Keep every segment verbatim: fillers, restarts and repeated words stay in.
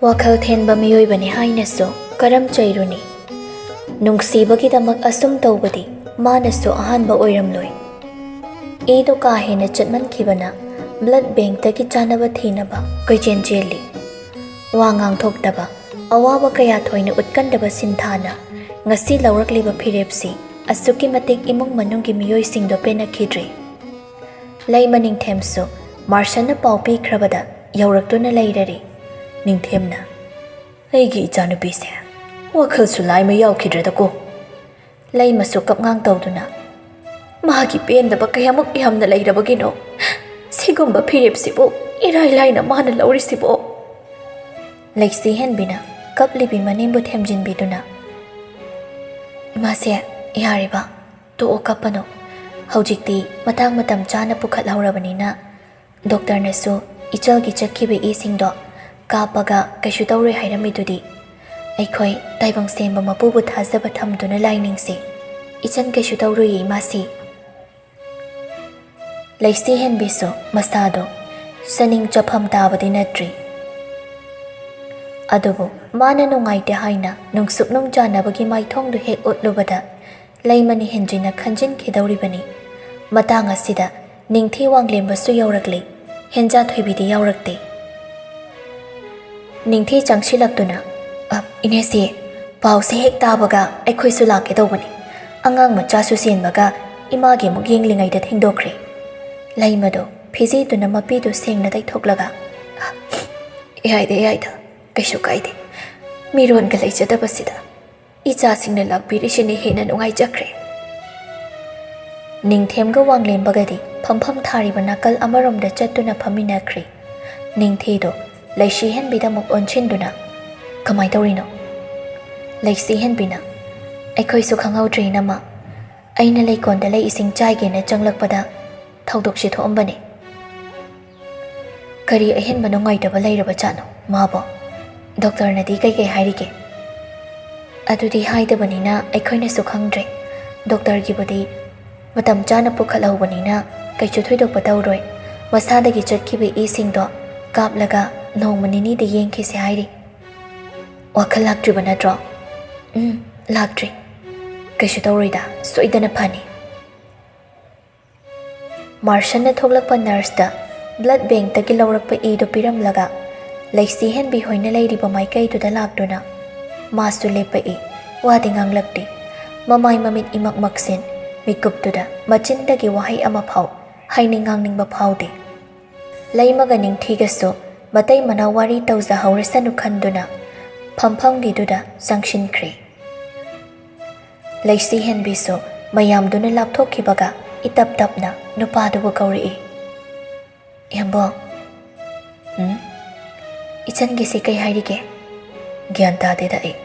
ꯋꯥꯈꯜ ꯊꯦꯟꯕ ꯃꯤꯑꯣꯏꯕꯅꯤ ꯍꯥꯏꯅꯁꯨ ꯀꯔꯝ ꯆꯩꯔꯨꯅꯤ? ꯅꯨꯡꯁꯤꯕꯒꯤꯗꯃꯛ ꯑꯁꯨꯝ ꯇꯧꯕꯗꯤ ꯃꯥꯅꯁꯨ ꯑꯍꯥꯟꯕ ꯑꯣꯏꯔꯝꯂꯣꯏ꯫ ꯏꯗꯣ ꯀꯥ ꯍꯦꯟꯅ ꯆꯠꯃꯟꯈꯤꯕꯅ blood bankꯇꯒꯤ ꯆꯥꯅꯕ ꯊꯤꯅꯕ ꯀꯣꯏꯆꯦꯟ ꯆꯦꯜꯂꯤ꯫ ꯋꯥ ꯉꯥꯡꯊꯣꯛꯇꯕ, ꯑꯋꯥꯕ ꯀꯌꯥ ꯊꯣꯏꯅ ꯎꯠꯀꯟꯗꯕ ꯁꯤꯟꯊꯥꯅ ꯉꯁꯤ ꯂꯧꯔꯛꯂꯤꯕ ꯐꯤꯔꯦꯞꯁꯤ ꯑꯁꯨꯛꯀꯤ ꯃꯇꯤꯛ ꯏꯃꯨꯡ ꯃꯅꯨꯡꯒꯤ ꯃꯤꯑꯣꯏꯁꯤꯡꯗꯣ ꯄꯦꯟꯅꯈꯤꯗ꯭ꯔꯦ꯫ ꯂꯩꯃ ꯅꯤꯡꯊꯦꯝꯁꯨ ꯃꯥꯔꯁꯟꯅ ꯄꯥꯎ ꯄꯤꯈ꯭ꯔꯕꯗ ꯌꯧꯔꯛꯇꯨꯅ ꯂꯩꯔꯔꯤ꯫ ꯅꯤꯡꯊꯦꯝꯅ, "ꯑꯩꯒꯤ ꯏꯆꯥꯅꯨꯄꯤꯁꯦ ꯋꯥꯈꯜꯁꯨ ꯂꯥꯏꯃ ꯌꯥꯎꯈꯤꯗ꯭ꯔꯗꯀꯣ?" ꯂꯩꯃꯁꯨ ꯀꯞꯉꯥꯡ ꯇꯧꯗꯨꯅ, "ꯃꯥꯒꯤ ꯄꯦꯟꯗꯕ ꯀꯌꯥꯃꯨꯛ ꯌꯥꯝꯅ ꯂꯩꯔꯕꯒꯤꯅꯣ? ꯁꯤꯒꯨꯝꯕ ꯐꯤꯔꯦꯞꯁꯤꯕꯨ ꯏꯔꯥꯏ ꯂꯥꯏꯅ ꯃꯥꯅ ꯂꯧꯔꯤꯁꯤꯕꯣ?" ꯂꯩꯁꯤ ꯍꯦꯟꯕꯤꯅ ꯀꯞꯂꯤꯕꯤ ꯃꯅꯦꯝꯕꯨ ꯊꯦꯝꯖꯤꯟꯕꯤꯗꯨꯅ, "ꯏꯃꯥꯁꯦ, ꯌꯥꯔꯤꯕ, ꯇꯣꯛꯑꯣ ꯀꯞꯄꯅꯨ꯫ ꯍꯧꯖꯤꯛꯇꯤ ꯃꯇꯥꯡ ꯃꯇꯝ ꯆꯥꯅ ꯄꯨꯈꯠꯍꯧꯔꯕꯅꯤꯅ ꯗꯣꯛꯇꯔꯅꯁꯨ ꯏꯆꯜꯒꯤ ꯆꯠꯈꯤꯕ ꯏꯁꯤꯡꯗꯣ ꯀꯥꯞꯄꯒ ꯀꯩꯁꯨ ꯇꯧꯔꯣꯏ ꯍꯥꯏꯔꯝꯃꯤꯗꯨꯗꯤ꯫ ꯑꯩꯈꯣꯏ ꯇꯥꯏꯕꯪ ꯁꯦꯝꯕ ꯃꯄꯨꯕꯨ ꯊꯥꯖꯕ ꯊꯝꯗꯨꯅ ꯂꯥꯏ ꯅꯤꯡꯁꯤ꯫ ꯏꯆꯟ ꯀꯩꯁꯨ ꯇꯧꯔꯣꯏꯌꯦ ꯏꯃꯥꯁꯤ꯫" ꯂꯩꯁꯤ ꯍꯦꯟꯕꯤꯁꯨ ꯃꯁꯥꯗꯣ ꯆꯅꯤꯡ ꯆꯐꯝ ꯇꯥꯕꯗꯤ ꯅꯠꯇ꯭ꯔꯤ꯫ ꯑꯗꯨꯕꯨ ꯃꯥꯅ ꯅꯨꯡꯉꯥꯏꯇꯦ ꯍꯥꯏꯅ ꯅꯨꯡꯁꯨꯛ ꯅꯨꯡꯖꯥꯅꯕꯒꯤ ꯃꯥꯏꯊꯣꯡꯗꯨ ꯍꯦꯛ ꯎꯠꯂꯨꯕꯗ ꯂꯩꯃꯅꯤ ꯍꯦꯟꯖꯤꯟꯅ ꯈꯟꯖꯤꯟꯈꯤꯗꯧꯔꯤꯕꯅꯤ꯫ ꯃꯇꯥꯡ ꯑꯁꯤꯗ ꯅꯤꯡꯊꯤ ꯋꯥꯡꯂꯦꯝꯕꯁꯨ ꯌꯧꯔꯛꯂꯤ꯫ ꯍꯦꯟꯖꯥ ꯊꯣꯏꯕꯤꯗꯤ ꯌꯥꯎꯔꯛꯇꯦ꯫ ꯅꯤꯡꯊꯤ ꯆꯪꯁꯤꯜꯂꯛꯇꯨꯅ, "ꯑ, ꯏꯅꯦꯁꯤ, ꯄꯥꯎꯁꯦ ꯍꯦꯛ ꯇꯥꯕꯒ ꯑꯩꯈꯣꯏꯁꯨ ꯂꯥꯛꯀꯦ ꯇꯧꯕꯅꯤ꯫ ꯑꯉꯥꯡ ꯃꯆꯥꯁꯨ ꯆꯦꯟꯕꯒ ꯏꯃꯥꯒꯤ ꯑꯃꯨꯛ ꯌꯦꯡꯂꯤꯉꯩꯗ ꯊꯦꯡꯗꯣꯛꯈ꯭ꯔꯦ꯫" ꯂꯩꯃꯗꯨ ꯐꯤꯖꯤꯗꯨꯅ ꯃꯄꯤꯗꯨ ꯁꯦꯡꯅ ꯇꯩꯊꯣꯛꯂꯒ, "ꯑ, ꯌꯥꯏꯗ, ꯌꯥꯏꯗ, ꯀꯩꯁꯨ ꯀꯥꯏꯗꯦ꯫ ꯃꯤꯔꯣꯟꯒ ꯂꯩꯖꯗꯕꯁꯤꯗ ꯏꯆꯥꯁꯤꯡꯅ ꯂꯥꯛꯄꯤꯔꯤꯁꯤꯅ ꯍꯦꯟꯅ ꯅꯨꯡꯉꯥꯏꯖꯈ꯭ꯔꯦ꯫" ꯅꯤꯡꯊꯦꯝꯒ ꯋꯥꯡꯂꯦꯝꯕꯒꯗꯤ ꯐꯝꯐꯝ ꯊꯥꯔꯤꯕ ꯅꯥꯀꯜ ꯑꯃꯔꯣꯝꯗ ꯆꯠꯇꯨꯅ ꯐꯝꯃꯤꯟꯅꯈ꯭ꯔꯦ꯫ ꯅꯤꯡꯊꯤꯗꯨ ꯂꯩꯁꯤ ꯍꯦꯟꯕꯤꯗ ꯑꯃꯨꯛ ꯑꯣꯟꯁꯤꯟꯗꯨꯅ, "ꯀꯃꯥꯏ ꯇꯧꯔꯤꯅꯣ?" ꯂꯩꯁꯤ ꯍꯦꯟꯕꯤꯅ, "ꯑꯩꯈꯣꯏꯁꯨ ꯈꯪꯍꯧꯗ꯭ꯔꯦ, ꯏꯅꯝꯃ꯫ ꯑꯩꯅ ꯂꯩꯀꯣꯟꯗ ꯂꯩ ꯏꯁꯤꯡ ꯆꯥꯏꯒꯦꯅ ꯆꯪꯂꯛꯄꯗ ꯊꯧꯗꯣꯛꯁꯤ ꯊꯣꯛꯑꯝꯕꯅꯤ꯫" "ꯀꯔꯤ ꯑꯍꯦꯟꯕ ꯅꯨꯡꯉꯥꯏꯇꯕ ꯂꯩꯔꯕ ꯖꯥꯠꯅꯣ ꯃꯥꯕꯣ? ꯗꯣꯛꯇꯔꯅꯗꯤ ꯀꯩꯀꯩ ꯍꯥꯏꯔꯤꯒꯦ?" "ꯑꯗꯨꯗꯤ ꯍꯥꯏꯗꯕꯅꯤꯅ ꯑꯩꯈꯣꯏꯅꯁꯨ ꯈꯪꯗ꯭ꯔꯦ꯫ ꯗꯣꯛꯇꯔꯒꯤꯕꯨꯗꯤ ꯃꯇꯝ ꯆꯥꯅ ꯄꯨꯈꯠꯍꯧꯕꯅꯤꯅ ꯀꯩꯁꯨ ꯊꯣꯏꯗꯣꯛꯄ ꯇꯧꯔꯣꯏ꯫ ꯃꯁꯥꯗꯒꯤ ꯆꯠꯈꯤꯕ ꯏꯁꯤꯡꯗꯣ ꯀꯥꯞꯂꯒ ꯅꯣꯡꯃ ꯅꯤꯅꯤꯗ ꯌꯦꯡꯈꯤꯁꯦ ꯍꯥꯏꯔꯤ꯫" ꯋꯥꯈꯜ ꯂꯥꯛꯇ꯭ꯔꯤꯕ ꯅꯠꯇ꯭ꯔꯣ? ꯎꯝ, ꯂꯥꯛꯇ꯭ꯔꯤ꯫ ꯀꯩꯁꯨ ꯇꯧꯔꯣꯏꯗ, ꯁꯣꯏꯗꯅ ꯐꯅꯤ꯫ ꯃꯥꯔꯁꯟꯅ ꯊꯣꯛꯂꯛꯄ ꯅꯔꯁꯇ ꯕ꯭ꯂꯗ ꯕꯦꯡꯛꯇꯒꯤ ꯂꯧꯔꯛꯄ ꯏꯗꯨ ꯄꯤꯔꯝꯂꯒ, ꯂꯩꯁꯤ ꯍꯦꯟꯕꯤ ꯍꯣꯏꯅ ꯂꯩꯔꯤꯕ ꯃꯥꯏꯀꯩꯗꯨꯗ ꯂꯥꯛꯇꯨꯅ ꯃꯥꯁꯨ ꯂꯦꯞꯄꯛꯏ꯫ ꯋꯥꯗꯤ ꯉꯥꯡꯂꯛꯇꯦ꯫ ꯃꯃꯥꯏ ꯃꯃꯤꯠ ꯏꯃꯛ ꯃꯛꯁꯤꯟ, ꯃꯤꯀꯨꯞꯇꯨꯗ ꯃꯆꯤꯟꯗꯒꯤ ꯋꯥꯍꯩ ꯑꯃꯐꯥꯎ ꯍꯥꯏꯅꯤꯡ ꯉꯥꯡꯅꯤꯡꯕ ꯐꯥꯎꯗꯦ꯫ ꯂꯩꯃꯒ ꯅꯤꯡꯊꯤꯒꯁꯨ ꯃꯇꯩ ꯃꯅꯥꯎ ꯋꯥꯔꯤ ꯇꯧꯖꯍꯧꯔꯁꯅꯨ ꯈꯟꯗꯨꯅ ꯐꯝꯐꯝꯒꯤꯗꯨꯗ ꯆꯪꯁꯤꯟꯈ꯭ꯔꯦ꯫ ꯂꯩꯁꯤ ꯍꯦꯟꯕꯤꯁꯨ ꯃꯌꯥꯝꯗꯨꯅ ꯂꯥꯞꯊꯣꯛꯈꯤꯕꯒ ꯏꯇꯞ ꯇꯞꯅ ꯅꯨꯄꯥꯗꯨꯕꯨ ꯀꯧꯔꯛꯏ꯫ "ꯏꯌꯥꯝꯕꯣ꯫" "ꯎꯝ? ꯏꯆꯟꯒꯤꯁꯤ ꯀꯩ ꯍꯥꯏꯔꯤꯒꯦ?" "ꯒ꯭ꯌꯥꯟ ꯇꯥꯗꯦꯗ ꯑꯩ꯫"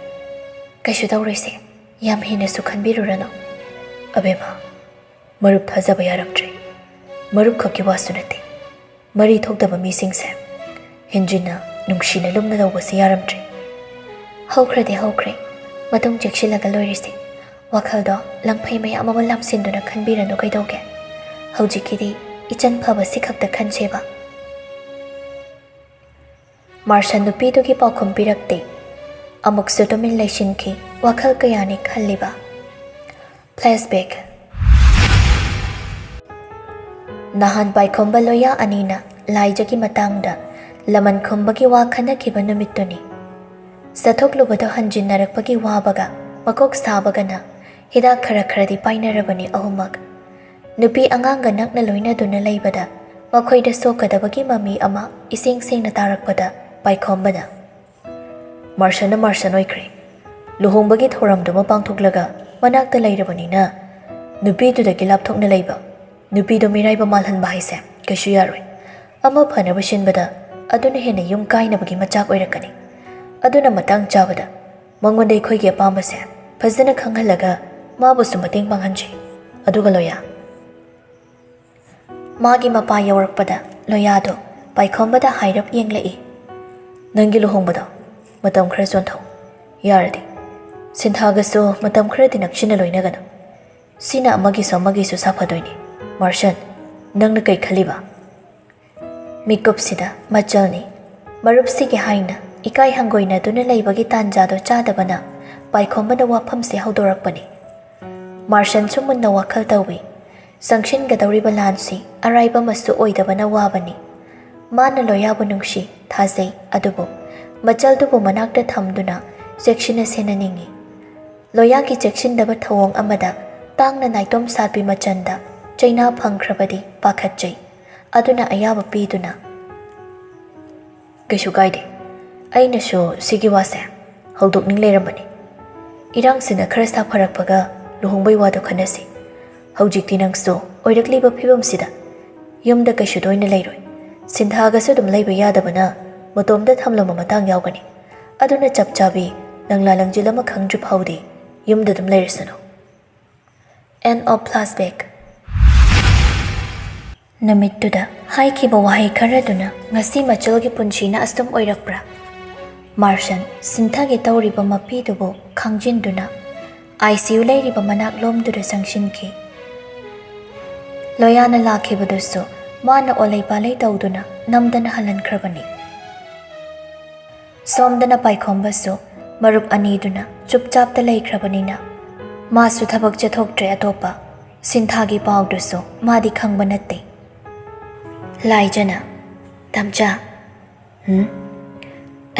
"ꯀꯩꯁꯨ ꯇꯧꯔꯣꯏꯁꯦ, ꯌꯥꯝ ꯍꯦꯟꯅꯁꯨ ꯈꯟꯕꯤꯔꯨꯔꯅꯨ꯫" "ꯑꯕꯦꯝꯃ, ꯃꯔꯨꯞ ꯊꯥꯖꯕ ꯌꯥꯔꯝꯗ꯭ꯔꯦ꯫ ꯃꯔꯨꯞ ꯈꯛꯀꯤ ꯋꯥꯁꯨ ꯅꯠꯇꯦ, ꯃꯔꯤ ꯊꯣꯛꯇꯕ ꯃꯤꯁꯤꯡꯁꯦ ꯍꯦꯟꯖꯤꯟꯅ ꯅꯨꯡꯁꯤꯅ ꯂꯨꯝꯅ ꯇꯧꯕꯁꯤ ꯌꯥꯔꯝꯗ꯭ꯔꯦ꯫" "ꯍꯧꯈ꯭ꯔꯗꯤ ꯍꯧꯈ꯭ꯔꯦ, ꯃꯇꯨꯡ ꯆꯦꯛꯁꯤꯜꯂꯒ ꯂꯣꯏꯔꯤꯁꯤ꯫ ꯋꯥꯈꯜꯗꯣ ꯂꯪꯐꯩ ꯃꯌꯥꯝ ꯑꯃ ꯂꯥꯝꯁꯤꯟꯗꯨꯅ ꯈꯟꯕꯤꯔꯅꯨ ꯀꯩꯗꯧꯒꯦ? ꯍꯧꯖꯤꯛꯀꯤꯗꯤ ꯏꯆꯟ ꯐꯕꯁꯤ ꯈꯛꯇ ꯈꯟꯁꯦꯕ꯫" ꯃꯥꯔꯁꯟ ꯅꯨꯄꯤꯗꯨꯒꯤ ꯄꯥꯎꯈꯨꯝ ꯄꯤꯔꯛꯇꯦ꯫ ꯑꯃꯨꯛꯁꯨ ꯇꯨꯃꯤꯟ ꯂꯩꯁꯤꯟꯈꯤ, ꯋꯥꯈꯜ ꯀꯌꯥꯅꯤ ꯈꯜꯂꯤꯕ꯫ ꯐ꯭ꯂꯦꯁꯕꯦꯛ꯫ ꯅꯍꯥꯟ ꯄꯥꯏꯈꯣꯝꯕ ꯂꯣꯌꯥ ꯑꯅꯤꯅ ꯂꯥꯏꯖꯒꯤ ꯃꯇꯥꯡꯗ ꯂꯃꯟ ꯈꯨꯝꯕꯒꯤ ꯋꯥ ꯈꯟꯅꯈꯤꯕ ꯅꯨꯃꯤꯠꯇꯨꯅꯤ꯫ ꯆꯠꯊꯣꯛꯂꯨꯕꯗꯣ ꯍꯟꯖꯤꯟꯅꯔꯛꯄꯒꯤ ꯋꯥꯕꯒ ꯃꯀꯣꯛ ꯁꯥꯕꯒꯅ ꯍꯤꯗꯥꯛ ꯈꯔ ꯈꯔꯗꯤ ꯄꯥꯏꯅꯔꯕꯅꯤ ꯑꯍꯨꯝꯃꯛ꯫ ꯅꯨꯄꯤ ꯑꯉꯥꯡꯒ ꯅꯛꯅ ꯂꯣꯏꯅꯗꯨꯅ ꯂꯩꯕꯗ ꯃꯈꯣꯏꯗ ꯁꯣꯛꯀꯗꯕꯒꯤ ꯃꯃꯤ ꯑꯃ ꯏꯁꯦꯡ ꯁꯦꯡꯅ ꯇꯥꯔꯛꯄꯗ ꯄꯥꯏꯈꯣꯝꯕꯅ, "ꯃꯥꯔꯁꯟꯅ ꯃꯥꯔꯁꯟ ꯑꯣꯏꯈ꯭ꯔꯦ꯫ ꯂꯨꯍꯣꯡꯕꯒꯤ ꯊꯧꯔꯝꯗꯨꯃ ꯄꯥꯡꯊꯣꯛꯂꯒ ꯃꯅꯥꯛꯇ ꯂꯩꯔꯕꯅꯤꯅ ꯅꯨꯄꯤꯗꯨꯗꯒꯤ ꯂꯥꯞꯊꯣꯛꯅ ꯂꯩꯕ, ꯅꯨꯄꯤꯗꯣ ꯃꯤꯔꯥꯏꯕ ꯃꯥꯜꯍꯟꯕ ꯍꯥꯏꯁꯦ ꯀꯩꯁꯨ ꯌꯥꯔꯣꯏ꯫ ꯑꯃ ꯐꯅꯕ ꯁꯤꯟꯕꯗ ꯑꯗꯨꯅ ꯍꯦꯟꯅ ꯌꯨꯝ ꯀꯥꯏꯅꯕꯒꯤ ꯃꯆꯥꯛ ꯑꯣꯏꯔꯛꯀꯅꯤ꯫ ꯑꯗꯨꯅ ꯃꯇꯥꯡ ꯆꯥꯕꯗ ꯃꯉꯣꯟꯗ ꯑꯩꯈꯣꯏꯒꯤ ꯑꯄꯥꯝꯕꯁꯦ ꯐꯖꯅ ꯈꯪꯍꯜꯂꯒ ꯃꯥꯕꯨꯁꯨ ꯃꯇꯦꯡ ꯄꯥꯡꯍꯟꯁꯤ꯫ ꯑꯗꯨꯒ ꯂꯣꯌꯥ꯫" ꯃꯥꯒꯤ ꯃꯄꯥ ꯌꯧꯔꯛꯄꯗ ꯂꯣꯌꯥꯗꯣ ꯄꯥꯏꯈꯣꯝꯕꯗ ꯍꯥꯏꯔꯞ ꯌꯦꯡꯂꯛꯏ꯫ "ꯅꯪꯒꯤ ꯂꯨꯍꯣꯡꯕꯗꯣ ꯃꯇꯝ ꯈꯔ ꯆꯣꯟꯊꯧ꯫ ꯌꯥꯔꯗꯤ ꯁꯤꯟꯊꯥꯒꯁꯨ ꯃꯇꯝ ꯈꯔꯗꯤ ꯅꯛꯁꯤꯟꯅ ꯂꯣꯏꯅꯒꯅꯨ꯫ ꯁꯤꯅ ꯑꯃꯒꯤꯁꯨ ꯑꯃꯒꯤꯁꯨ ꯁꯥꯐꯗꯣꯏꯅꯤ꯫ ꯃꯥꯔꯁꯟ, ꯅꯪꯅ ꯀꯩ ꯈꯜꯂꯤꯕ?" ꯃꯤꯀꯨꯞꯁꯤꯗ ꯃꯆꯜꯅꯤ꯫ ꯃꯔꯨꯞꯁꯤꯒꯤ ꯍꯥꯏꯅ ꯏꯀꯥꯏ ꯍꯪꯒꯣꯏꯅꯗꯨꯅ ꯂꯩꯕꯒꯤ ꯇꯥꯟꯖꯥꯗꯣ ꯆꯥꯗꯕꯅ ꯄꯥꯏꯈꯣꯝꯕꯅ ꯋꯥꯐꯝꯁꯦ ꯍꯧꯗꯣꯔꯛꯄꯅꯤ꯫ ꯃꯥꯔꯁꯟꯁꯨ ꯃꯨꯟꯅ ꯋꯥꯈꯜ ꯇꯧꯏ꯫ ꯆꯪꯁꯤꯟꯒꯗꯧꯔꯤꯕ ꯂꯥꯟꯁꯤ ꯑꯔꯥꯏꯕ ꯑꯃꯁꯨ ꯑꯣꯏꯗꯕꯅ ꯋꯥꯕꯅꯤ꯫ ꯃꯥꯅ ꯂꯣꯌꯥꯕꯨ ꯅꯨꯡꯁꯤ, ꯊꯥꯖꯩ, ꯑꯗꯨꯕꯨ ꯃꯆꯜꯗꯨꯕꯨ ꯃꯅꯥꯛꯇ ꯊꯝꯗꯨꯅ ꯆꯦꯛꯁꯤꯟꯅ ꯁꯦꯟꯅꯅꯤꯡꯏ꯫ ꯂꯣꯌꯥꯒꯤ ꯆꯦꯛꯁꯤꯟꯗꯕ ꯊꯧꯑꯣꯡ ꯑꯃꯗ ꯇꯥꯡꯅ ꯅꯥꯏꯇꯣꯝ ꯁꯥꯠꯄꯤ ꯃꯆꯟꯗ ꯆꯩꯅꯥ ꯐꯪꯈ꯭ꯔꯕꯗꯤ ꯄꯥꯈꯠꯆꯩ꯫ ꯑꯗꯨꯅ ꯑꯌꯥꯕ ꯄꯤꯗꯨꯅ, "ꯀꯩꯁꯨ ꯀꯥꯏꯗꯦ꯫ ꯑꯩꯅꯁꯨ ꯁꯤꯒꯤ ꯋꯥꯁꯦ ꯍꯧꯗꯣꯛꯅꯤꯡ ꯂꯩꯔꯝꯕꯅꯤ꯫ ꯏꯔꯥꯡꯁꯤꯅ ꯈꯔ ꯁꯥꯐꯔꯛꯄꯒ ꯂꯨꯍꯣꯡꯕꯩ ꯋꯥꯗꯣ ꯈꯟꯅꯁꯤ꯫ ꯍꯧꯖꯤꯛꯇꯤ ꯅꯪꯁꯨ ꯑꯣꯏꯔꯛꯂꯤꯕ ꯐꯤꯕꯝꯁꯤꯗ ꯌꯨꯝꯗ ꯀꯩꯁꯨ ꯇꯣꯏꯅ ꯂꯩꯔꯣꯏ꯫ ꯁꯤꯟꯊꯥꯒꯁꯨ ꯑꯗꯨꯝ ꯂꯩꯕ ꯌꯥꯗꯕꯅ ꯃꯇꯣꯝꯇ ꯊꯝꯂꯝꯕ ꯃꯇꯥꯡ ꯌꯥꯎꯒꯅꯤ꯫ ꯑꯗꯨꯅ ꯆꯞ ꯆꯥꯕꯤ ꯂꯪꯂꯥ ꯂꯪꯖꯤꯜ ꯑꯃ ꯈꯪꯗ꯭ꯔꯤ ꯐꯥꯎꯗꯤ ꯌꯨꯝꯗ ꯑꯗꯨꯝ ꯂꯩꯔꯁꯅꯨ"꯫ End of flashback. ꯅꯨꯃꯤꯠꯇꯨꯗ ꯍꯥꯏꯈꯤꯕ ꯋꯥꯍꯩ ꯈꯔꯗꯨꯅ ꯉꯁꯤ ꯃꯆꯜꯒꯤ ꯄꯨꯟꯁꯤꯅ ꯑꯁꯨꯝ ꯑꯣꯏꯔꯛꯄ꯭ꯔꯥ? ꯃꯥꯔꯁꯟ ꯁꯤꯟꯊꯒꯦ ꯇꯧꯔꯤꯕ ꯃꯄꯤꯗꯨꯕꯨ ꯈꯪꯖꯤꯟꯗꯨꯅ ICU ꯂꯩꯔꯤꯕ ꯃꯅꯥꯛꯂꯣꯝꯗꯨꯗ ꯆꯪꯁꯤꯟꯈꯤ꯫ ꯂꯣꯌꯥꯅ ꯂꯥꯛꯈꯤꯕꯗꯨꯁꯨ ꯃꯥꯅ ꯑꯣꯂꯩ ꯄꯥꯂꯩ ꯇꯧꯗꯨꯅ ꯅꯝꯗꯅ ꯍꯜꯍꯟꯈ꯭ꯔꯕꯅꯤ꯫ ꯁꯣꯝꯗꯅ ꯄꯥꯏꯈꯣꯝꯕꯁꯨ ꯃꯔꯨꯞ ꯑꯅꯤꯗꯨꯅ ꯆꯨꯞꯆꯥꯞꯇ ꯂꯩꯈ꯭ꯔꯕꯅꯤꯅ ꯃꯥꯁꯨ ꯊꯕꯛ ꯆꯠꯊꯣꯛꯇ꯭ꯔꯦ꯫ ꯑꯇꯣꯞꯄ ꯁꯤꯟꯊꯥꯒꯤ ꯄꯥꯎꯗꯨꯁꯨ ꯃꯥꯗꯤ ꯈꯪꯕ ꯅꯠꯇꯦ꯫ ꯂꯥꯏꯖꯅ, "ꯇꯝꯆꯥ"꯫ "ꯍꯨꯝ?"